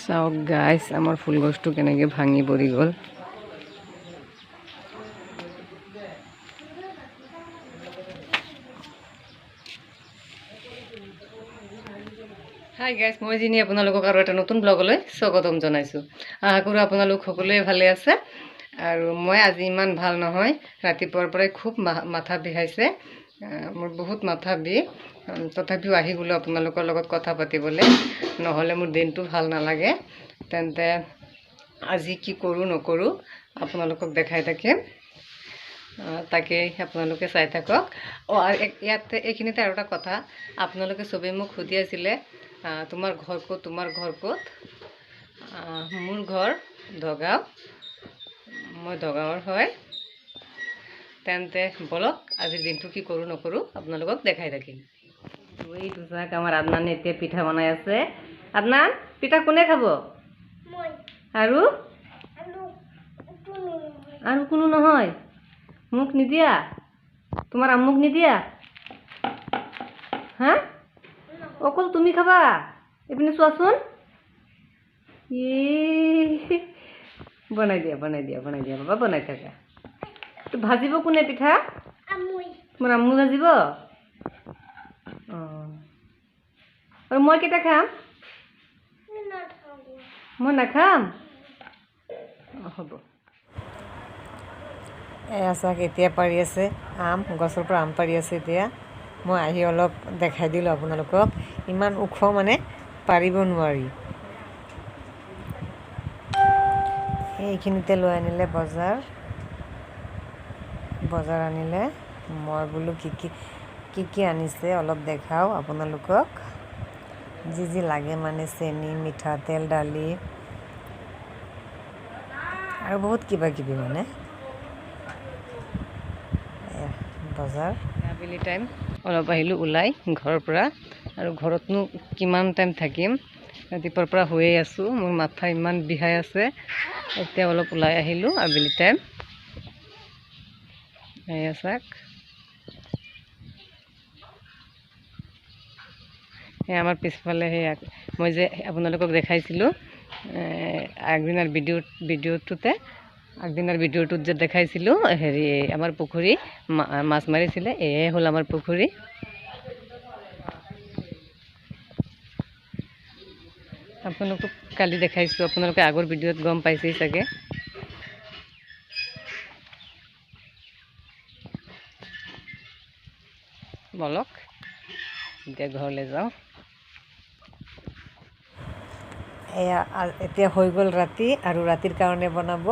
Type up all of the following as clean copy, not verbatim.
চাওক গাইছ, আমাৰ ফুল গছটো কেনেকৈ ভাঙি পৰি গ'ল। হাই গাইছ, মই জিনি আপোনালোকক আৰু এটা নতুন ব্লগলৈ স্বাগতম জনাইছোঁ। আশা কৰোঁ আপোনালোক সকলোৱে ভালে আছে। আৰু মই আজি ইমান ভাল নহয়, ৰাতিপুৱাৰ পৰাই খুব মাথা বিষাইছে, মোৰ বহুত মাথা বিষ। তথাপিও আহি গ'লোঁ আপোনালোকৰ লগত কথা পাতিবলৈ, নহ'লে মোৰ দিনটো ভাল নালাগে। তেন্তে আজি কি কৰোঁ নকৰোঁ আপোনালোকক দেখাই থাকিম, তাকে আপোনালোকে চাই থাকক। অঁ, আৰু ইয়াতে এইখিনিতে আৰু এটা কথা, আপোনালোকে চবেই মোক সুধি আছিলে, তোমাৰ ঘৰ ক'ত, তোমাৰ ঘৰ ক'ত? মোৰ ঘৰ দগাঁও, মই দগাঁৱৰ হয়। তেন্তে ব'লক, আজিৰ দিনটো কি কৰোঁ নকৰোঁ আপোনালোকক দেখাই থাকিম। এইটো চাওক, আমাৰ আদনানে এতিয়া পিঠা বনাই আছে। আদনান, পিঠা কোনে খাব? আৰু আৰু কোনো নহয়? মোক নিদিয়া? তোমাৰ আম্মুক নিদিয়া? হা, অকল তুমি খাবা? এইপিনে চোৱাচোন। ই বনাই দিয়া, বনাই দিয়া, বনাই দিয়া বাবা, বনাই থাকা। তো ভাজিব কোনে পিঠা? তোমাৰ আম্মু ভাজিব? অঁ, আৰু মই কেইটা খাম? মই নাখাম? অঁ, হ'ব। এয়া চাওক, এতিয়া পাৰি আছে আম, গছৰ পৰা আম পাৰি আছে। এতিয়া মই আহি অলপ দেখাই দিলোঁ আপোনালোকক। ইমান ওখ মানে পাৰিব নোৱাৰি। এইখিনিতে লৈ আনিলে বজাৰ, বজাৰ আনিলে। মই বোলো কি কি কি কি আনিছে অলপ দেখাওঁ আপোনালোকক। যি যি লাগে মানে চেনি, মিঠাতেল, দালি আৰু বহুত কিবা কিবি মানে। বজাৰ আবেলি টাইম অলপ আহিলোঁ ওলাই ঘৰৰ পৰা। আৰু ঘৰতনো কিমান টাইম থাকিম, ৰাতিপুৱাৰ পৰা শুয়ে আছোঁ, মোৰ মাথা ইমান বিষাই আছে। এতিয়া অলপ ওলাই আহিলোঁ আবেলি টাইম। এয়া চাওক, এই আমাৰ পিছফালে সেই মই যে আপোনালোকক দেখাইছিলোঁ আগদিনাৰ ভিডিঅ'টোতে, আগদিনাৰ ভিডিঅ'টোত যে দেখাইছিলোঁ হেৰি আমাৰ পুখুৰী মাছ মাৰিছিলে, এয়াই হ'ল আমাৰ পুখুৰী। আপোনালোকক কালি দেখাইছোঁ, আপোনালোকে আগৰ ভিডিঅ'ত গম পাইছেই চাগে। ব'লক এতিয়া ঘৰলৈ যাওঁ। এয়া এতিয়া হৈ গ'ল ৰাতি, আৰু ৰাতিৰ কাৰণে বনাব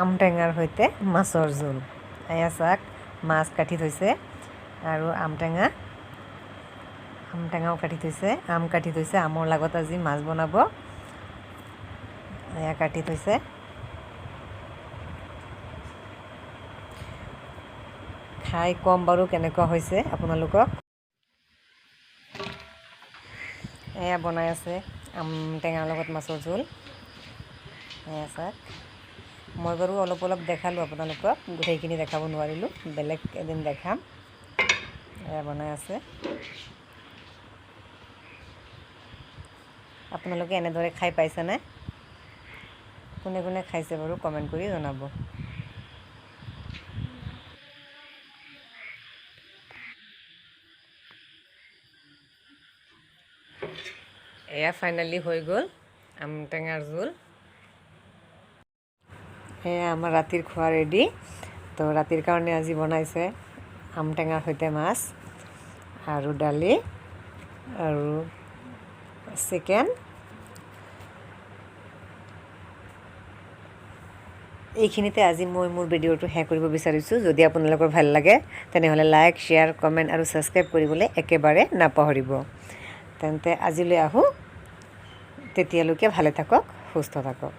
আম টেঙাৰ সৈতে মাছৰ জোল। এয়া চাওক, মাছ কাটি থৈছে আৰু আম টেঙা, আম টেঙাও কাটি থৈছে, আম কাটি থৈছে। আমৰ লগত আজি মাছ বনাব। এয়া কাটি থৈছে। খাই ক'ম বাৰু কেনেকুৱা হৈছে আপোনালোকক। এয়া বনাই আছে আম টেঙাৰ লগত মাছৰ জোল। এয়া চাওক, মই বাৰু অলপ অলপ দেখালোঁ আপোনালোকক, গোটেইখিনি দেখাব নোৱাৰিলোঁ, বেলেগ এদিন দেখাম। এয়া বনাই আছে। আপোনালোকে এনেদৰে খাই পাইছেনে? কোনে কোনে খাইছে বাৰু কমেণ্ট কৰি জনাব। এয়া ফাইনেলি হৈ গ'ল আম টেঙাৰ জোল। এয়া আমাৰ ৰাতিৰ খোৱা ৰেডি। তো ৰাতিৰ কাৰণে আজি বনাইছে আম টেঙাৰ সৈতে মাছ আৰু দালি আৰু চিকেন। এইখিনিতে আজি মই মোৰ ভিডিঅ'টো শেষ কৰিব বিচাৰিছোঁ। যদি আপোনালোকৰ ভাল লাগে তেনেহ'লে লাইক, শ্বেয়াৰ, কমেণ্ট আৰু ছাবস্ক্ৰাইব কৰিবলৈ একেবাৰে নাপাহৰিব। তেন্তে আজিলৈ আহোঁ, তেতিয়ালৈকে ভালে থাকক, সুস্থ থাকক।